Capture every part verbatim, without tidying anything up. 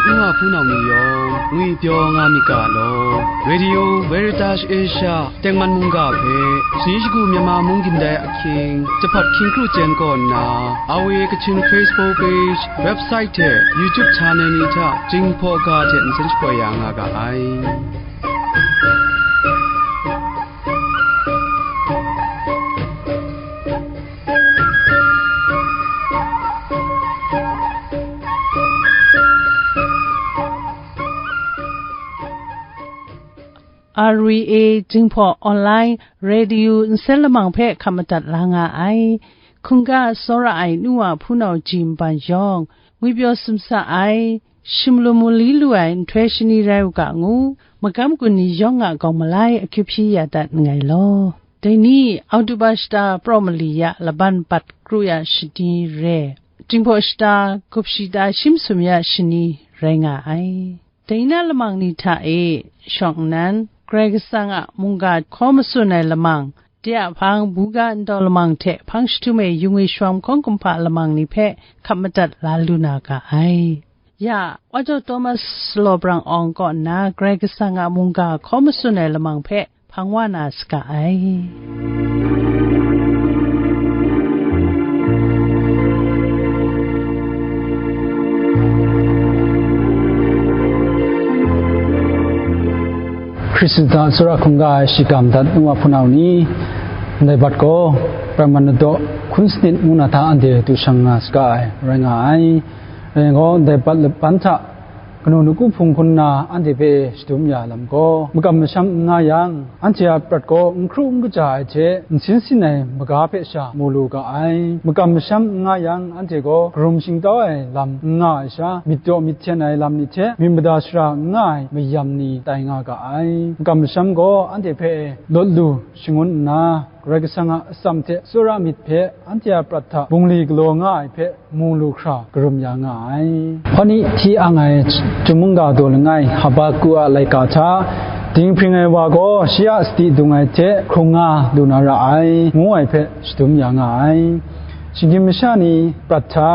N wa hpunau ni yawng ngwipyaw nga myit ga law. Radio Veritas Asia tengman mungga hpe, Sani Shagu Myanmar Mung Gindai Ahkying, Jahpat Hkying Kru Jen kaw nna, R V A Kachin Facebook page, website hte YouTube channel ni hta Jinghpaw ga hte nsen shapoi ya nga ga ai. R V A Jinghpaw Online Radio nsen lamang hpe hkap madat la nga ai. Hkungga tsawra ai nu wa hpunau ji nban yawng, ngwipyaw sumsa ai, shimlum mali lu ai nhtoi shani rai u ga ngu, magam gun ni yawng a gawng malai akyu hpyi ya dat nngai law. Dai ni, Oktoba shata praw mali ya laban bat kru ya shani re, Jinghpaw shata gup shi ta shi masum ya shani rai nga ai. Dai na lamang ni hta e shawng nnan, Karai Kasang a mungga hkaw matsun ai lamang, de a hpang buga ndau lamang hte hpang jahtum e yung e shawng hkawng kumhpa lamang ni hpe hkap madat la lu na ga ai. Ya, Wa Jaw Thomas Salaw Brang Awng kaw nna Karai Kasang a mungga hkaw matsun ai lamang hpe hpang wa na saga ai. Hkristu hta tsawra hkungga ai shigam dat nu wa hpunau ni, ndai bat gaw, Praman Nadaw hkun sanit ngu na hta anhte du shang nga saga ai, rai nga ai. Rai yang gaw, ndai bat laban hta kanu nawku hpung hkun nna anhte hpe shadum ya lam gaw, makam masham n nga yang, anhte a prat gaw n hkru n kaja ai hte, nsin sin ai maga hpe sha mu lu ga ai. Makam masham n nga yang, anhte gaw karum shingtau ai lam n nga ai sha, myit daw myit hten ai lam ni hte myit mada shara n nga ai mayam ni tai nga ga ai. Makam masham gaw anhte hpe lawt lu shangun nna, Karai Kasang a atsam hte tsawra myit hpe anhte a prat hta bungli galaw nga ai hpe mu lu hkra karum ya nga ai. Hpawt ni hti ang ai Chyum mungga daw langai Habaku a laika hta, dinghpring ai wa gaw shi a sadi dung ai hte hkrung nga lu na ra ai, ngu ai hpe shadum ya nga ai. Shinggyim masha ni prat hta,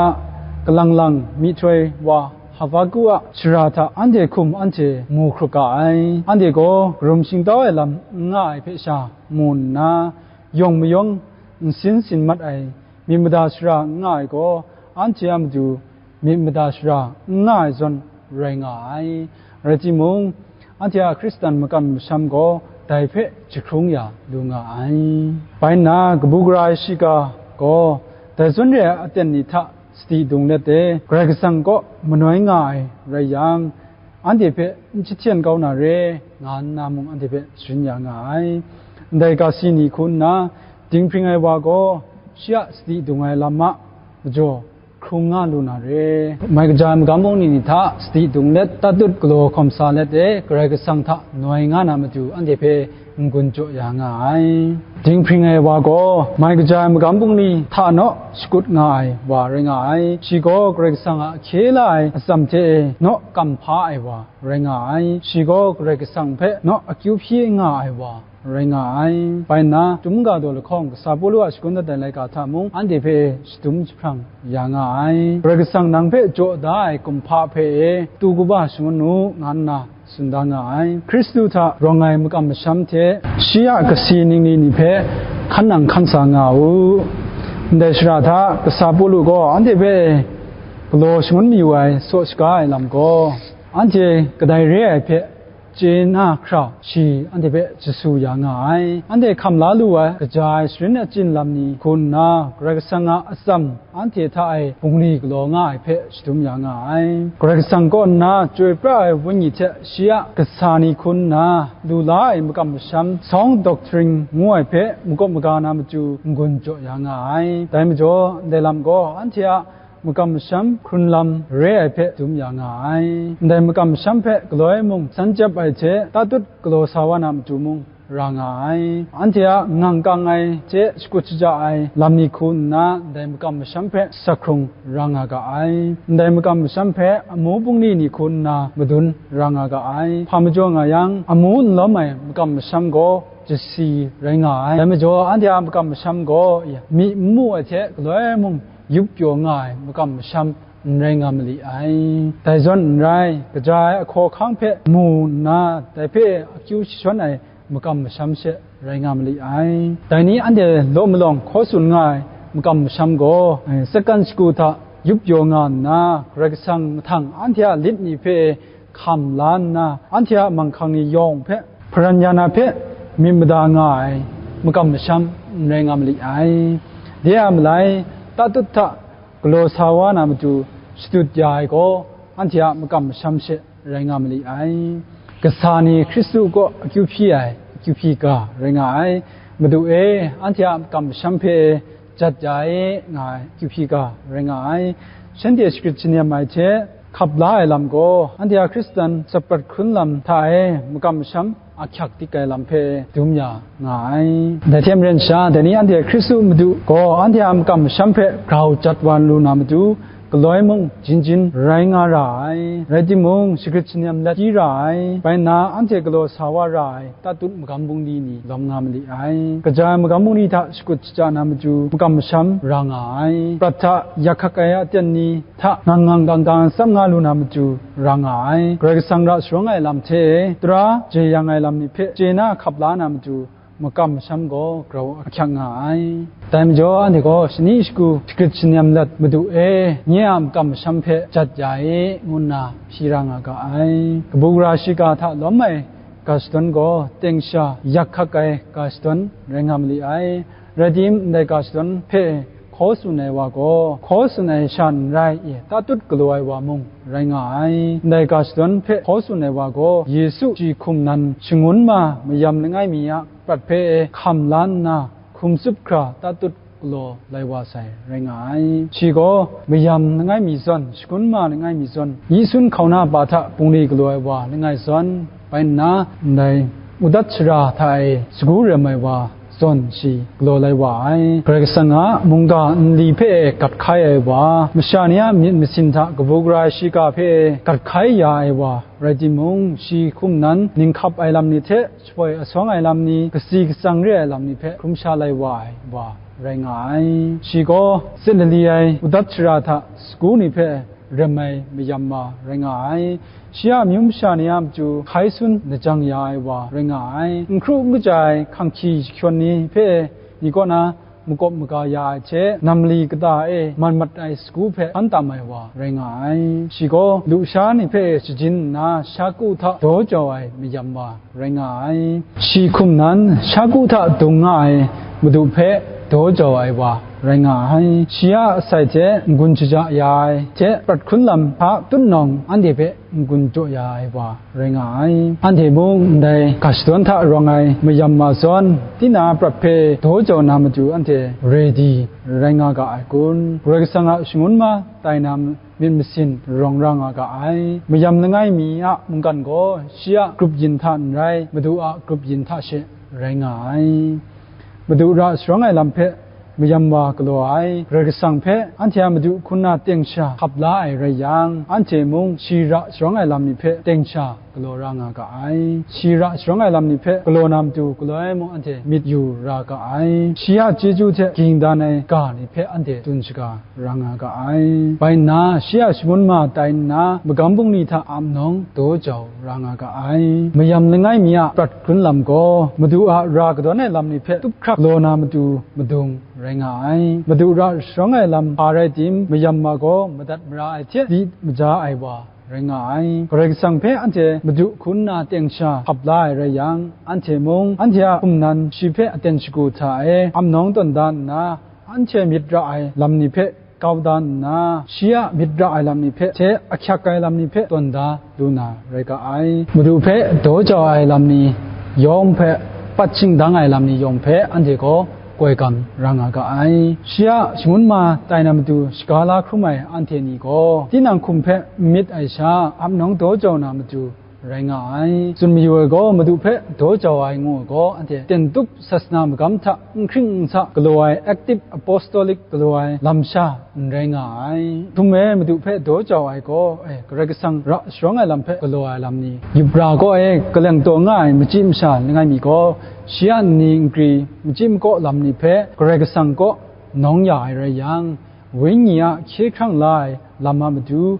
kalang lang myihtoi wa Habaku a shara hta anhte hkum anhte mu hkrup ga ai. Anhte gaw karum shingtau ai lam n nga ai hpe sha mu nna, yawng mayawng nsin sin mat ai myit mada shara n nga ai gaw, anhte a matu myit mada shara n nga ai zawn rai nga ai. Rai timung, anhte a Hkristan makam masham gaw dai hpe jahkrung ya lu nga ai. Bai nna, kabu gara ai shiga gaw dai zawn re ai aten ni hta sadi dung let e, Karai Kasang kaw manoi nga ai rai yang, anhte hpe n jahten kau na re, nga nna mung anhte hpe sharin ya nga ai. Ndai ga si ni hku nna, dinghpring ai wa gaw shi a sadi dung ai lam a majaw hkrung nga lu na re. Mai kaja ai magam bungli ni hta sadi dung let, tatut galaw hkawm sa let e, Karai Kasang hta noi nga na matu anhte hpe n-gun jaw ya nga ai. Dinghpring ai wa gaw, mai kaja ai magam bungli hta naw shakut nga ai wa rai nga ai. Shi gaw Karai Kasang a hkye la ai atsam hte e naw kam hpa ai wa rai nga ai. Shi gaw Karai Kasang hpe naw akyu hpyi nga ai wa rai nga ai. Bai nna, Chyum mungga daw lahkawng kasa Pawlu a shagun dat ai laika hta mung, anhte hpe shadum jahprang ya nga ai. Karai Kasang nang hpe jaw da ai kumhpa hpe e, tu kaba shangun u, nga nna tsun da nga ai. Hkristu hta rawng ai makam masham hte shi a kasi ningli ni hpe hkan nang hkan sa nga u. Ndai shara hta kasa Pawlu gaw anhte hpe galaw shangun mayu ai saw shaga ai lam gaw, anhte kadai re ai hpe chye na hkra shi anhte hpe jasu ya nga ai. Anhte hkam la lu ai kaja ai sharin achyin lam ni hku nna, Karai Kasang a atsam anhte hta e bungli galaw nga ai hpe shadum ya nga ai. Karai Kasang kaw nna chyoi pra ai Wenyi hte shi a kasa ni hku nna lu la ai makam masham, sound doctrine ngu ai hpe makawp maga na matu n-gun jaw ya nga ai. Dai majaw, ndai lam gaw anhte a makam masham hkrun lam re ai hpe dum ya nga ai. Ndai makam masham hpe galoi mung san chyap ai hte tatut galaw sa wa na matu mung ra nga ai. Anhte a ngang kang ai hte shakut shaja ai lam ni hku nna, ndai makam masham hpe sak hkrung ra nga ga ai. Ndai makam masham hpe amu bungli ni hku nna madun ra nga ga ai. Hpa majaw nga yang, amu n lawm ai makam masham gaw jasi rai nga ai. Dai majaw, anhte a makam masham gaw myi n mu ai hte galoi mung yup pyaw nga ai makam masham n rai nga mali ai. Dai zawn n rai, kaja ai ahkaw ahkang hpe mu nna, dai hpe akyu jashawn ai makam masham she rai nga mali ai. Dai ni anhte law malawng hkaw tsun nga ai makam masham gaw, eh, sakan shagu hta yup yaw nga nna, Karai Kasang mahtang anhte a lit ni hpe hkam la nna, anhte a manghkang ni yawng hpe hparan ya na hpe myit mada nga ai makam masham n rai nga mali ai. De a malai, tatut hta galaw sa wa na matu shadut ya ai gaw, anhte a makam masham she rai nga mali ai. Kasa ni Hkristu kaw akyu hpyi ai akyu hpyi ga rai nga ai. Madu e, anhte a makam masham hpe jat ya e nga ai akyu hpyi ga rai nga ai. Shanhte shagrit shanem ai hte hkap la ai lam gaw, anhte a Hkristan tsaprat hkrun lam hta e makam masham ahkyak dik ai lam hpe dum ya nga ai. Dai hte maren sha, dai ni anhte Hkristu Madu gaw anhte a makam masham hpe grau jat wa lu na matu, galoi mung jin jin rai nga ra ai. Rai timung, shagrit shanem let di ra ai. Bai nna, anhte galaw sa wa ra ai tatut magam bungli ni lawm nga mali ai. Kaja ai magam bungli hta shakut shaja na matu, makam masham ra nga ai. Prat hta yak hkak ai aten ni hta ngang ngang gang gang tsap nga lu na matu ra nga ai. Karai Kasang ra sharawng ai lam hte tara jeyang ai lam ni hpe chye na hkap la na matu, makam masham gaw grau ahkyak nga ai. Dai majaw, anhte gaw shani shagu shagrit shanem let, Madu e, nye a makam masham hpe jat ya e, ngu nna hpyi ra nga ga ai. Kabu gara shiga hta lawm ai ga shadawn gaw, teng sha yak hkak ai ga shadawn rai nga mali ai. Rai tim, ndai ga shadawn hpe hkaw tsun ai wa gaw, hkaw tsun ai sha n rai, e, tatut galaw ai wa mung rai nga ai. Ndai ga shadawn hpe hkaw tsun ai wa gaw, Yesu shi hkum nan shangun ma mayam langai mi a prat hpe hkam la nna, hkum tsup hkra tatut galaw lai wa sai rai nga ai. Shi gaw mayam langai mi zawn, shangun ma langai mi zawn, yi sun hkauna pa hta bungli galaw ai wa langai zawn, bai nna, ndai udat shara hta e sagu rem ai wa zawn shi galaw lai wa ai. Karai Kasang a mungga nli hpe e gat hkai ai wa, masha ni a myit masin hta kabu gara ai shiga hpe e gat hkai ya ai wa, rai timung, shi hkum nan ninghkap ai lam ni hte shapoi asawng ai lam ni, kasi katsang re ai lam ni hpe hkrum sha lai wa ai wa rai nga ai. Shi gaw tsit lali ai udat shara hta sagu ni hpe rem ai mayam wa rai nga ai. Shi a amyu masha ni a matu hkai sun lajang ya ai wa rai nga ai. N hkru n kaja ai hkanghkyi jahkyawn ni hpe ni kaw na makawp maga ya ai hte, nam mali kata e man mat ai sagu hpe hkan tam ai wa rai nga ai. Shi gaw lusha ni hpe shajin nna, shaku hta daw jau ai mayam wa rai nga ai. Shi hkum nan, shaku hta dung nga ai Madu hpe daw jau ai wa rai nga ai. Shi a asai hte n-gun shaja ya ai hte, prat hkrun lam hta tutnawng anhte hpe n-gun jaw ya ai wa rai nga ai. Anhte mung ndai ga shadawn hta rawng ai mayam wa zawn, tinang a prat hpe daw jau na matu anhte ready rai nga ga ai kun? Karai Kasang a shangun ma tai na myit masin rawng ra nga ga ai. Mayam langai mi a mungkan gaw shi a grup yin hta n rai, Madu a grup yin hta she rai nga ai. Madu ra sharawng ai lam hpe mayam wa galaw ai. Karai Kasang hpe anhte a Madu hku nna teng sha hkap la ai rai yang, anhte mung shi ra sharawng ai lam ni hpe teng sha galaw ra nga ga ai. Shi ra sharawng ai lam ni hpe galaw na matu galoi mung anhte myit yu ra ga ai. Shi a chyeju hte ging dan ai ga ni hpe anhte tsun shaga ra nga ga ai. Bai nna, shi a shangun ma tai nna, magam bungli hta ap nawng daw jau ra nga ga ai. Mayam langai mi a prat hkrun lam gaw, Madu a ra kadawn ai lam ni hpe tup hkrak galaw na matu madung rai nga ai. Madu ra sharawng ai lam hpa rai tim, mayam wa gaw madat mara ai hte di maja ai wa rai nga ai. Karai Kasang hpe anhte Madu hku nna teng sha hkap la ai rai yang, anhte mung anhte a hkum nan shi hpe aten shagu hta e ap nawng tawn da nna, anhte myit ra ai lam ni hpe kau da nna, shi a myit ra ai lam ni hpe hte ahkyak ai lam ni hpe tawn da lu na rai ga ai. Madu hpe daw jau ai lam ni yawng hpe, pat shingdang ai lam ni yawng hpe anhte gaw koi gam ra nga ga ai. Shi a shangun ma tai na matu shaga la hkrum ai anhte ni gaw, tinang hkum hpe n myit ai sha, ap nawng daw jau na matu rai nga ai. Tsun mayu ai gaw, Madu hpe daw jau ai ngu ai gaw, anhte ten tup sasana magam hta n hkring n sa galaw ai, active apostolic galaw ai lamsha n rai nga ai. Htum e, Madu hpe daw jau ai gaw, e, Karai Kasang ra sharawng ai lam hpe galaw ai lam ni, yup ra gaw e, kaleng taw nga ai machyi masha langai mi gaw, shi a nni nkri machyi makaw lam ni hpe Karai Kasang kaw nawng ya ai rai yang, Wenyi a hkye hkrang la ai lam a matu,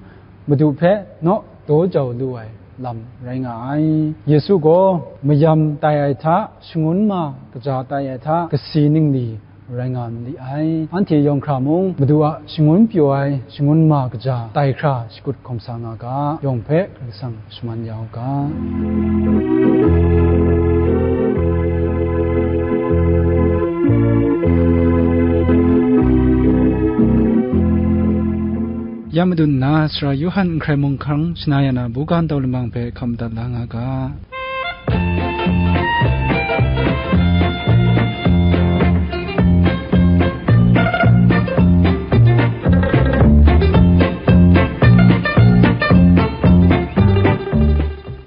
Madu hpe naw daw jau lu ai lam rai nga ai. Yesu gaw mayam tai ai hta, shangun ma kaja tai ai hta, kasi ningli rai nga n li ai. Anhte yawng hkra mung, Madu a shangun pyaw ai, shangun ma kaja tai hkra shakut hkawm sa nga ga, yawng hpe Karai Kasang shaman ya u ga. Ya madun nna, Sara Yawhan n hkrai mung hkang shana ya na, buga ntau lamang hpe hkam dat la nga ga.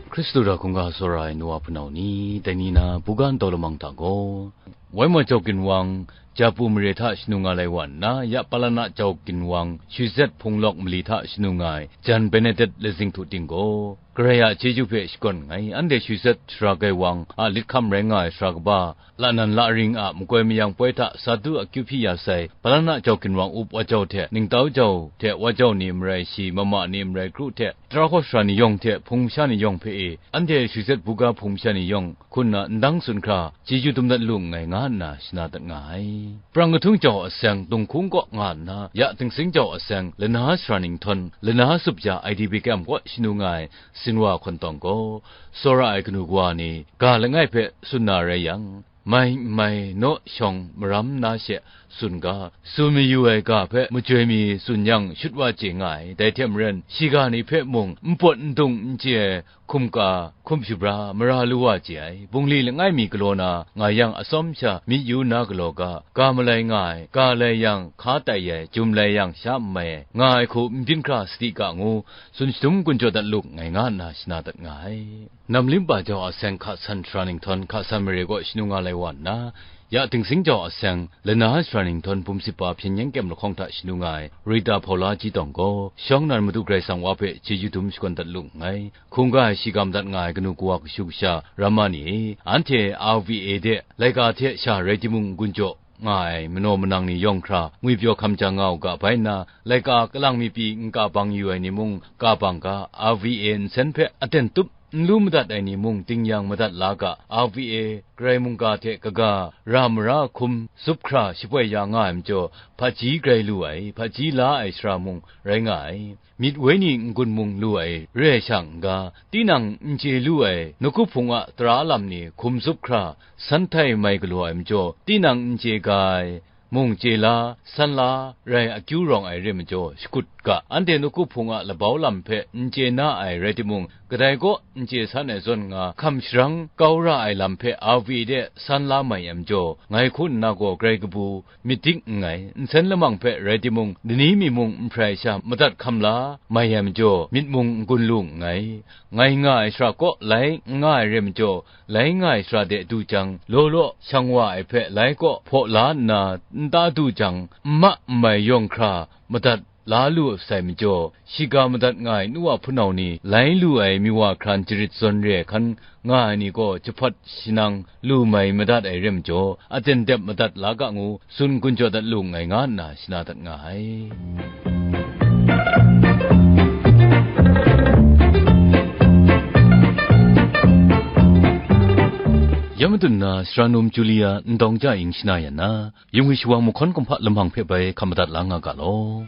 Hkristu hta hkungga tsawra ai nu wa hpunau ni, dai ni na buga ntau lamang hta gaw, Waimaw jau ginwang, Japu mare hta shanu nga lai wa nna, ya Palana jau ginwang, Shuzet hpung lawk mali hta shanu nga ai, Jan Benedet Lezingtu ting gaw, Karai a chyeju hpe shakawn nngai. Anhte Shuzet sara gaiwang a lit hkam rai nga ai sara kaba, lanan laring a makoi mayang poi hta sa du akyu hpyi ya sai, Palana jau ginwang up wa jau hte, ningtau jau hte wa jau ni marai shi, mama ni marai kru hte, tara hkawhkra ni yawng hte hpung masha ni yawng hpe e, anhte Shuzet buga hpung masha ni yawng hku nna ndang tsun hkra, chyeju dum dat lu nngai, nga nna shana dat nga ai. Prang kahtung jau a seng, Dunghkung kaw nga nna, ya Tingsing jau a seng, lana sara ninghtawng, lana sup ya I D P kem kaw shanu nga ai, Sinwa hkawntawng gaw, tsawra ai kanu kawa ni, ga langai hpe tsun na rai yang, mai n mai, naw shawng maram na she tsun ga, tsun mayu ai ga hpe majoi mi tsun yang shut wa chye nga ai, dai hte maren, shiga ni hpe mung n pawt n dung n chye ai, hkum ka, hkum shabra, mara lu wa chye ai, bungli langai mi galaw na, nga yang atsawm sha myit yu na galaw ga, ga malai nga ai, ga lai yang hka tai ai, jum lai yang sha n mai ai, nga ai hku n byin hkra sadi ga ngu, tsun shadum gun jaw dat lu nngai, nga nna shana dat nga ai. Namlimpa jau a seng hka san sara ninghtawng hka san mare kaw shanu nga lai wa nna, ya Tingsing jau a seng, lana sara ninghtawng bum sipa hpyen yen kyem lahkawng hta shanu nga ai, Rita Hpaula Ji Tawng gaw, shawng nnan Madu Karai Kasang wa hpe chyeju dum shakawn dat lu nngai. Hkungga ai shiga madat nga ai kanu kawa kashu kasha, ramma ni e, anhte R V A de laika hte sha rai timung n-gun jaw nga ai manaw manang ni yawng hkra ngwipyaw hkam jang nga u ga bai nna, laika kalang mi pyi n ka bang yu ai ni mung ka bang ga, R V A nsen hpe aten tup n lu madat ai ni mung ting yang madat la ga, R V A, Karai mungga hte kaga, ra mara hkum zup hkra shapoi ya nga ai majaw, hpaji grai lu ai, hpaji la ai sara mung rai nga ai. Myit wenyi n-gun mung lu ai re ai sha n-ga, tinang n chye lu ai, nawku hpung a tara lam ni hkum zup hkra, san htai mai galaw ai majaw, tinang n chye ga ai, mung chye la, san la, rai akyu rawng ai re majaw, shakut ga, anhte nawku hpung a labau lam hpe n chye na ai rai timung, kadai kaw n chye san ai zawn nga, hkam sharang kau ra ai lam hpe R V A de san la mai ai majaw, ngai hku nna gaw grai kabu, myit dik nngai, nsen lamang hpe rai timung, dani mi mung n hprai sha madat hkam la mai ai majaw, myit mung n gun lu nngai. Ngai nga ai shara kaw lai n nga ai re majaw, lai nga ai shara de du jang, law law shang wa ai hpe lai kaw hpaw la nna, nta du jang, n ma n mai yawng hkra madat la lu sai majaw, shiga madat nga ai nu wa hpunau ni, lai lu ai miwa hkran jarit zawn re ai hkan nga ai ni gaw, jahpawt shanang lu mai madat ai re majaw, aten dep madat la ga ngu, tsun gun jaw dat lu nngai, nga nna shana dat nga ai. Ya madun na, Sara Num Julia n dawng ja ing shana yan na, Yung i shawang mahkawn kumhpa lamang hpe bai hkam madat la nga ga law.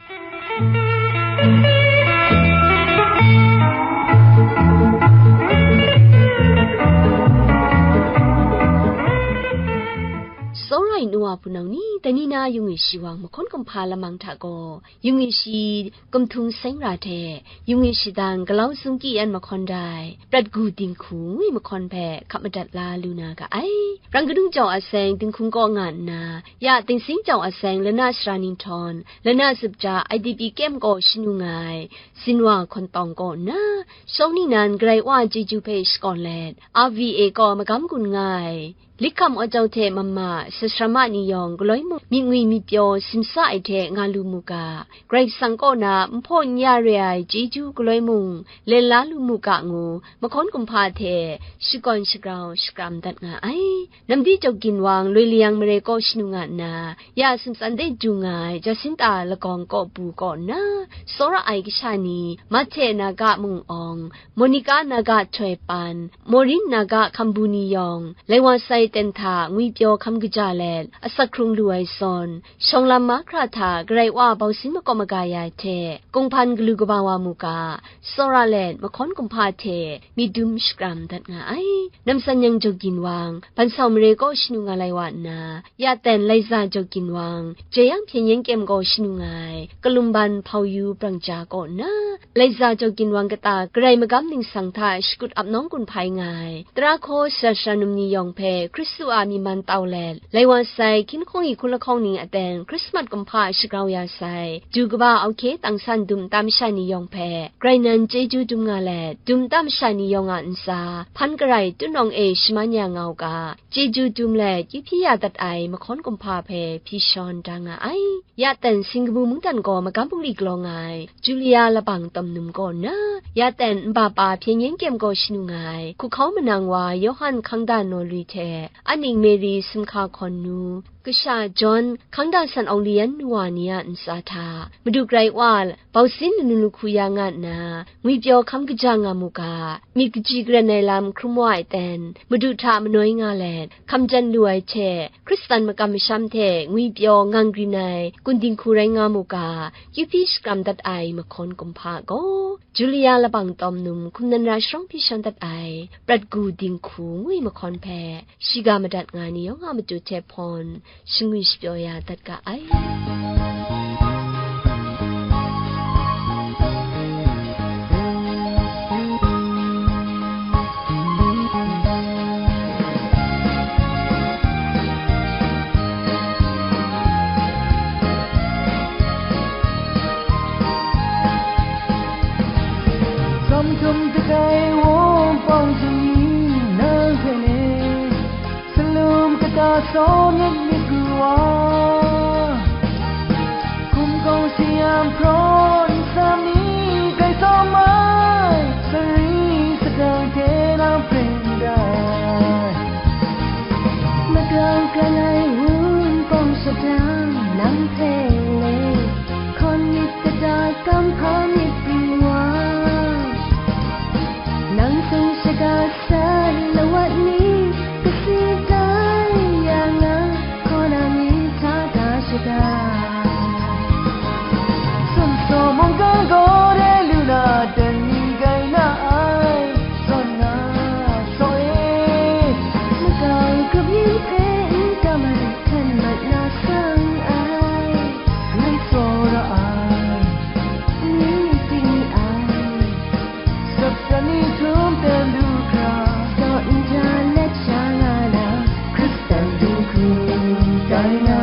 Tsawra ai nu wa hpunau ni, dai ni na yung i shawang mahkawn kumhpa lamang hta gaw, yung i shi, Kumhtung Seng Ra hte, yung i shadang Galau Sungki yan mahkawn rai, Prat Gu Dinghku ngu ai mahkawn hpe hkap madat la lu na ga ai. Rang kadung jau a seng dinghkung kaw nga nna, ya Tingsing jau a seng lana sara ninghtawng, lana zup ja I D P kem kaw shanu nga ai, Sinwa hkawntawng kaw nna, shawng ningnan Karai Wa a chyeju hpe shakawn let, R V A kaw magam gun nga ai, Likham Awjau hte mama, sasrama ni yawng galoi mung myit ngwi myit pyaw simsa ai hte nga lu mu ga, Karai Kasang kaw na n hpaw n ya re ai chyeju galoi mung len la lu mu ga ngu, mahkawn kumhpa hte shakawn shagrau shakram dat nga ai. Namdi Jawk Ginwang, Loi Layang mare kaw shanu nga nna, ya sumtsan de du nga ai Jacinta Lagawng Kawpu kaw nna, tsawra ai kasha ni, Mahte Naga Mung Awng, Monica Naga Htoi Pan, Maureen Naga Hkambu ni yawng, lai wa sai ten hta ngwipyaw hkam kaja let, asak hkrung lu ai zawn, shawng lam mahkra hta Karai Wa bausin makawp maga ya ai hte, kunghpan galu kaba wa mu ga, tsawra let mahkawn kumhpa hte myit dum shakram dat nga ai. Namsan Yang Jawk Ginwang, Bansau mare kaw shanu nga lai wa nna, ya ten Laiza Jawk Ginwang, Jeyang Hpyen Yen Kyem kaw shanu nga ai, Kalumban Hpau Yu Brangja kaw nna, Laiza Jawk Ginwang kata Karai magam ningsang hta shakut ap nawng gun hpai nga ai, tara hkaw sara sara num ni yawng hpe Hkristu a myi man tau let, lai wa sai hkying lahkawng i hkun lahkawng ni aten Hkrismat kumhpa shagrau ya sai, du kaba Auhkye Tangsan dum nta masha ni yawng hpe, grai nan chyeju dum nga let, dum nta masha ni yawng a ntsa, hpan karai tutnawng e shaman ya nga u ga, chyeju dum let, kyu hpyi ya dat ai mahkawn kumhpa hpe hpyi shawn da nga ai. Ya ten Singkabu mungdan gaw magam bungli galaw nga ai, Julia Labang Tawm Num kaw nna, ya ten nba pa Hpyen Yen Kyem kaw shanu nga ai, Hkuhkau Manang wa Yawhan Hkangda Naw Lui hte, aning Mary Simhka Hkawn Nu, kasha John Hkangda San Awng Liyan Nu wa ni a ntsa hta, Madu Karai Wa bausin lanu lahku ya nga nna, ngwipyaw hkam kaja nga mu ga, myit kaji karen ai lam hkrum wa ai ten, Madu hta manoi nga let, hkam jan lu ai hte, Hkristan makam masham hte ngwipyaw ngang grin ai kun dinghku rai nga mu ga, kyu hpyi shakram dat ai mahkawn kumhpa gaw, Julia Labang Tawm Num hkum nan ra sharawng hpyi shawn dat ai, prat gu dinghku ngu ai mahkawn hpe, shiga madat nga ai ni yawng a matu hte hpawn, shangwi shapyaw ya dat ga ai. Sawm htum dagai wunpawng sumni nang hpe le, salum kata sawm yet myit pru wa, hkum kawng sayam hpraw nsam ni grai tsawm ai, sari sadang hte nang pren dai. Magau kang ai wunpawng shadang nang hpe le, hkawn myit kata kamhpa myit pru wa, nang sung shaga sat lawat ni, kasi tai ya nga, hkaw na myit hta ga shaga. Sumsaw mungkan gaw dai lu na, dan ni grai na ai, zawn na saw e. Magau grup yin hpe n kam ai, hten mat na sang ai, grai tsawra ai, ni ting ni ai, Satan ni htum ten du hkra, daw nja let sha nga na, Hkristan dinghku tai na.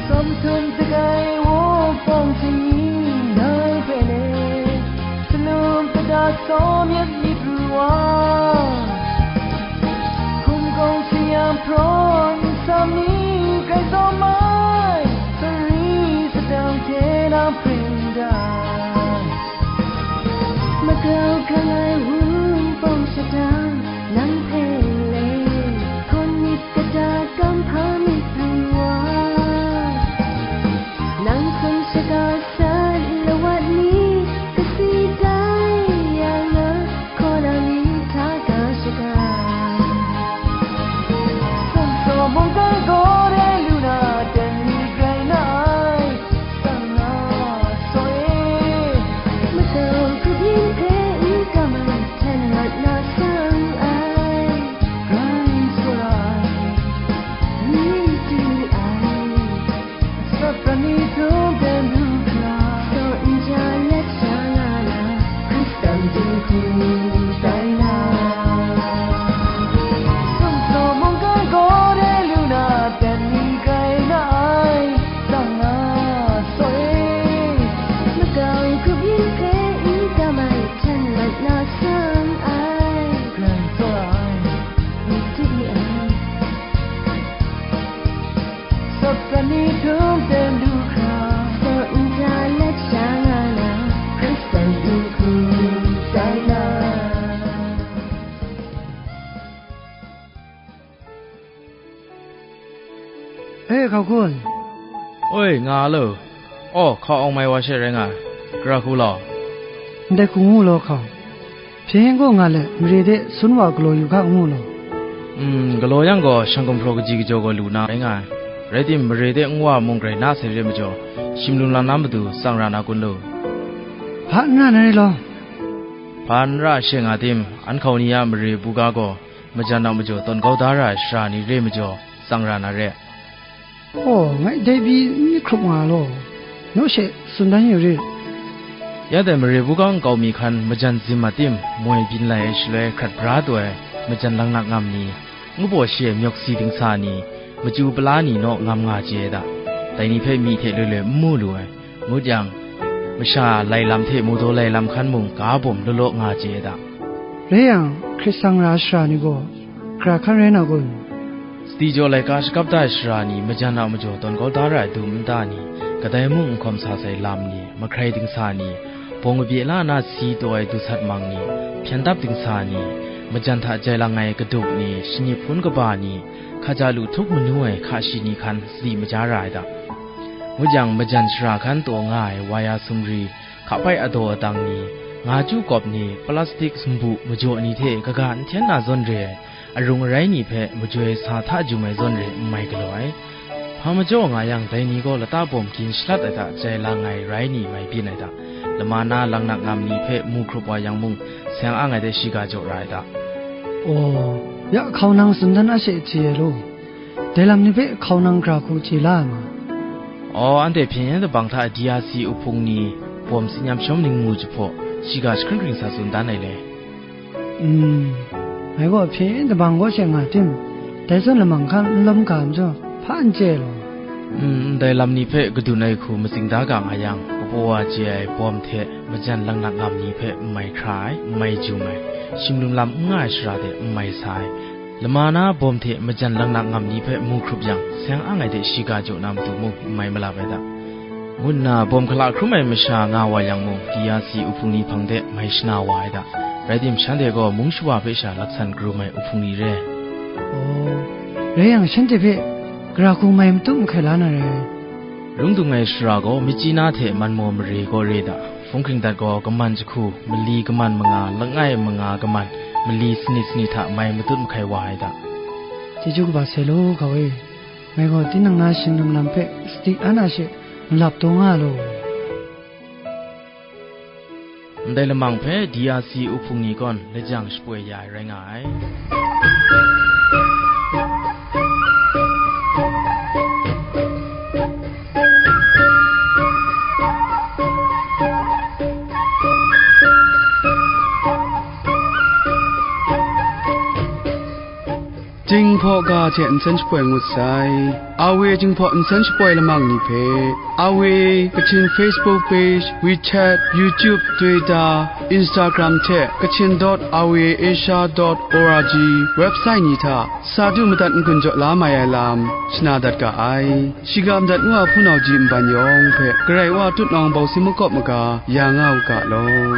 Sawm htum dagai wunpawng sumni nang hpe le, salum kata sawm yet myit pru wa, hkum kawng sayam hpraw nsam ni grai tsawm ai, sari sadang hte nang pren dai. Magau kang ai wunpawng shadang nang hpe le, hkawn myit kata kamhpa myit pru wa, nang hkum shaga sat lawat ni, kasi tai ya nga, hkaw na myit hta ga shaga. Sumsaw mungkan gaw dai lu na, dan ni grai na ai, sang na saw e. Magau grup yin hpe n kam ai, hten mat na sang ai, grai tsawra ai, ni ting ni ai, Satan ni htum ten du hkra, Hkau kun? Oi, nga a lo. Aw, hkau awng mai wa she rai nga ai. Gara hku law? Ndai hku ngu law hkau. Hpyen gaw nga let, mare de sun wa galaw yu ga ngu law. Mm, galaw yang gaw, shang gumhpraw kaji kajaw gaw lu na rai nga ai. Rai tim, mare de nwa mung grai na sai re majaw, shim lum lam na matu tsang ra na kun lu? Hpa n ra na re law? Hpa n ra she nga tim, an hkau ni a mare buga gaw, majan a majaw tawn kau da ra ai sara ni re majaw, tsang ra na re. Aw, ngai dai pyi n myit hkrup nga law, naw she tsun dan yu rit. Ya dai mare buga nkau mi hkan majan zim a tim, moi byin lai ai shaloi hkrat bra taw ai majan laknak ngam ni, ngu baw shi ai myawk si dingsa ni, machyu pala ni naw ngam nga chye ai da. Dai ni hpe myi hte loi loi n mu lu ai. Ngut yang, masha lai lam hte maudaw lai lam hkan mung ga bawm law law nga chye ai da. Rai yang, hkrit sang ra ai sara ni gaw, gara hkan rai na kun? Sadi jaw laika shakap da ai sara ni majan a majaw tawn kau da ra ai dum nta ni, kadai mung n hkawm sa sai lam ni, mahkrai dingsa ni, bawng kabye la na si taw ai dusat mang ni, hpyen dap dingsa ni, majan hta jai lang ai kaduk ni, shani hpun kaba ni, hkaja lu htup manu ai hka shi ni hkan sadi maja ra ai da. Ngut yang, majan sara hkan taw nga ai waya sumri, hkapai adaw adang ni, nga chyu kawp ni, plastik sumbu majaw ni hte kaga n hten na zawn re ai, arung arai ni hpe majoi sa hta jum ai zawn re n mai galaw ai. Hpa majaw nga yang, dai ni gaw lata bawm gin shalat ai hta jai lang ai rai ni mai byin ai da. Lama na laknak ngam ni hpe mu hkrup wa yang mung, seng ang ai de shiga jaw ra ai da. Aw, ya hkau nang tsun dan a she chye ai law. Dai lam ni hpe hkau nang gara hku chye la ai ma? Aw, anhte hpyen yen dabang hta D R C uhpung ni bawm tsin yam shawm ning mu jahpaw, shiga jahkring hkring sa tsun dan ai le. Mm, ngai gaw hpyen yen dabang kaw she nga tim, dai zawn lamang hkan n lawm ga majaw, hpa n chye law? Mm, ndai lam ni hpe kadun ai hku matsing da ga nga yang, kapaw wa chye ai bawm hte majan laknak ngam ni hpe n mai hkra ai, n mai jum ai, shim lum lam n nga ai shara de n mai sa ai, lama na bawm hte majan laknak ngam ni hpe mu hkrup yang, seng ang ai de shiga jaw na matu mung n mai malap ai da, ngu nna bawm hkala hkrum ai masha nga wa yang mung, D R C uhpung ni hpang de mai shana wa ai da. Rai tim, shanhte gaw mung shawa hpe sha laksan karum ai uhpung ni re. Aw, rai yang, shanhte hpe gara hku mai matut mahkai la na rai. Lung dung ai sara gaw, Myitkyina hte Manmaw mare kaw re da. Hpung hkring dat gaw, kaman jahku, mali kaman manga, langai manga kaman, mali sanit sanit hta mai matut mahkai wa ai da. Chyeju kaba sai law, hkau e. Ngai gaw tinang na shim lum lam hpe sadi an a she malap taw nga law. Ndai lamang hpe D R C uhpung ni kawn lajang shapoi ya ai rai nga ai. Jinghpaw ga hte nsen shapoi ngut sai. A W Jinghpaw nsen shapoi lamang ni hpe, A W Kachin Facebook page, WeChat, YouTube, Twitter, Instagram hte Kachin dot R V A Asia dot O R G website ni hta sa du madat n-gun jaw la mai ai lam shana dat ga ai. Shiga madat ngu a hpunau ji nban yawng hpe Karai Wa tutnawng bawsi makawp maga ya nga u ga law.